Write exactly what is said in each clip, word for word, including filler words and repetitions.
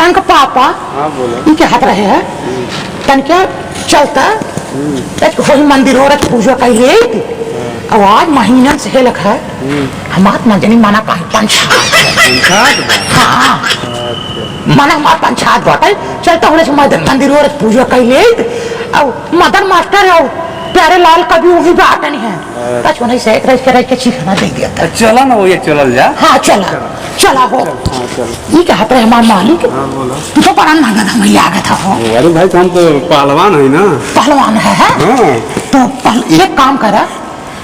इनका पापा, हाँ, बोलो। ई कहत रहे हैं, हम्म। तन क्या चलता? हम्म। एक वही मंदिर और पूजा कर ले। हाँ। अब आज महीना से हेलक है, हम्म। हमार ना जनी मना काहे पंचायत है। पंचायत बा? हाँ। अच्छा। मना हमार पंचायत बाटे, चलता होले से मदन मंदिर और पूजा कर ले। अब मदन मास्टर और प्यारे लाल कभी वही बात नहीं है। अच्छा। बस उन्हें से एक रह के, रह के चीखना दे दिया था। चला ना, वो ये चलल जा। हाँ, चला। चला। चला हो। चल, हाँ, चल। ई कहत रहे हमार मालिक। हाँ, बोलो। तू तो बड़ा नगद हमें लागत हो। अरे भाई, तो हम तो पहलवान है ना। पहलवान है, है? हाँ। तो पहल-, एक काम करा,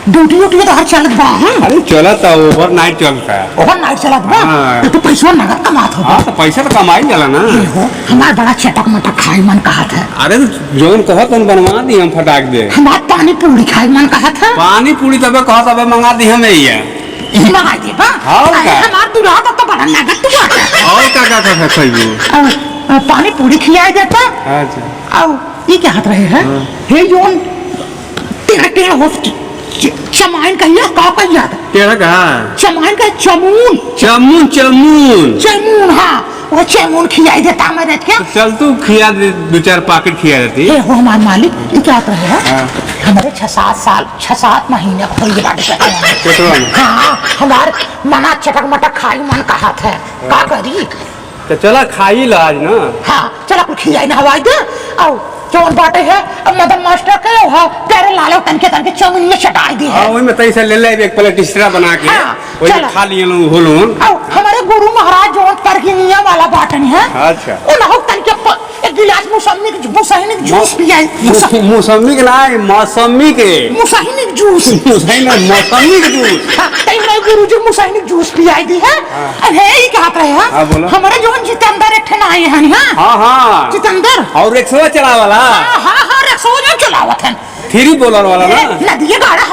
ड्यूटी उटी तो हर चलत बा, हाँ? अरे, चलत है, overnight चलत है। Overnight चलत बा? हाँ। तो तू पैसवा नगद कमात हो। हाँ, तो पैसा तो कमाई जाला ना। ये हो, हमार बड़ा चटक मटक खाई मन कहत है। अरे, तो जौन कहत, तौन बनवा दी हम फटाक दे। हमार पानी पूरी खाई मन कहत है। पानी पूरी तबे कहत, अबे मंगा दी हमें ये। ई मंगाई देबा? हाँ, और अरे, का? हमार दुल्हा का तो बड़ा नगद तू बाटा। और का, का, का, का खइबू? अ, अ, पानी पूरी खियाई देता। अच्छा। अउ, ई कहत रहे हैं? हाँ। हे जोन, तेरा टेढ़ हो, च-, च-, चमाइन कहिया, का कहिया? टेढ़ा का? चमाइन का चमून। चमून, चमून। चमून, हाँ। वो चमून खियाई देता हमें रात के। तो चल तू खिया दे, दो चार packet खिया देती। हे हो हमार मालिक, ई कहत रहे हैं? हाँ। हमारे छह सात साल छह सात महीने हो गए बाटे पेटवा में। पेटवा में? हाँ, हमार मना चटक मटक खाई मन कहत है। का हाँ। करी? तो चला खाई ला आज ना। हाँ, चला कुछ खियाई नहवाई दे। अउ जौन बाटे है, अब मदन मास्टर के हो, प्यारे लाल तनके तनके चौमिन में चटाई दी है। हाँ, वही में तैसे ले ले एक plate extra बना के। हाँ, वही चला। खा लिए लोग, हो लोग। अउ हमारे गुरु महाराज जौन परगिनिया वाला बाटन है। अच्छा। उन्हों तनके प-, एक गिलास मौसमी के, मौसमी के जूस मौ-, पियाई। मौस-, मौसमी के ना, मौसमी के। मौसमी के जूस। मौसमी के, मौसमी के जूस। हाँ, तई मैं गुरुजी मौसमी के जूस पियाई दी है। हाँ। अरे, ई कहत रहे हैं? हाँ, बोलो। हमारे जौन जितेंद्र एक ठे ना आए हैं, हाँ? हाँ, हाँ। जितेंद्र। और रिक्शा चलावे वाला? हाँ, हाँ, हाँ, रिक्शा जो चलावत हैं। Three wheeler वाला ना? ए, नदिया गाड़ा